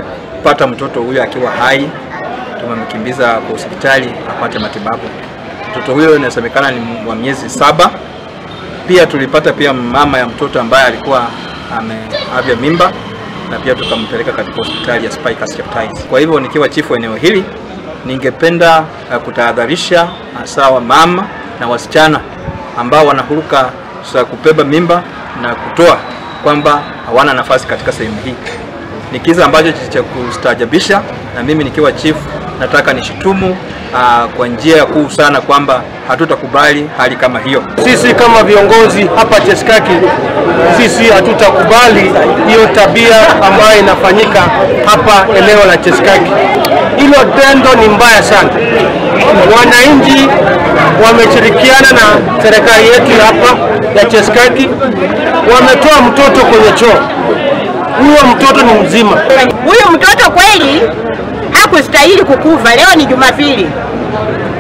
Tumepata mtoto huyo akiwa hai, tumemkimbiza kwa hospitali apate matibabu. Mtoto huyo inasemekana ni wa miezi 7. Pia tulipata pia mama ya mtoto ambaye alikuwa ameavya mimba na pia tukampeleka katika hospitali ya Spikers Cheptais. Kwa hivyo nikiwa chifu eneo hili, ningependa kutahadharisha hasa mama na wasichana ambao wanahuruka kubeba mimba na kutoa kwamba hawana nafasi katika sehemu hii. Ni kisa ambacho cha kustaajabisha, na mimi nikiwa chief nataka nishitumu kwa njia kuu sana kwamba hatutakubali hali kama hiyo. Sisi kama viongozi hapa Chesikaki, sisi hatutakubali hiyo tabia ambayo inafanyika hapa eneo la Chesikaki. Hilo tendo ni mbaya sana. Wananchi wameshirikiana na serikali yetu hapa ya Chesikaki, wametoa mtoto kwenye choo. Huyo mtoto ni mzima. Huyo mtoto kweli hakustahili kukufa. Leo ni Jumapili.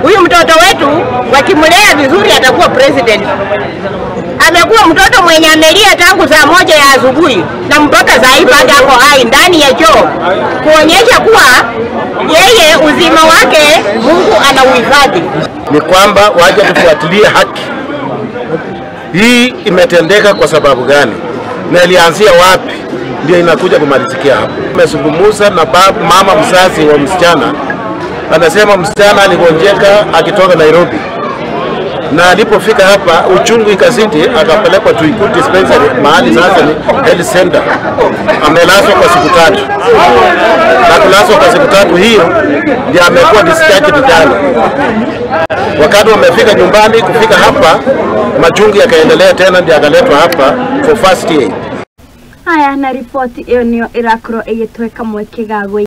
Huyu mtoto wetu wakimlea vizuri atakuwa president. Amekuwa mtoto mwenye amelia tangu saa 1 ya asubuhi na mpaka saa hii bado ako hai ndani ya choo, kuonyesha kuwa yeye uzima wake Mungu anauhifadhi. Ni kwamba waje tufuatilie haki hii imetendeka kwa sababu gani na ilianzia wapi, ndio inakuja kumalizikia hapo. Nimezungumza na mama mzazi wa msichana, anasema msichana aligonjeka akitoka Nairobi, na alipofika hapa uchungu ikazidi, akapelekwa Tuikut dispensary, mahali sasa ni health center. Amelazwa kwa siku 3, na kulazwa kwa siku 3 hiyo ndio amekuwa discharged jana. Wakati wamefika nyumbani, kufika hapa machungu yakaendelea tena, ndio akaletwa hapa for first aid. Aya na ripoti iyo niyo irakorwo igitweka mweke ga.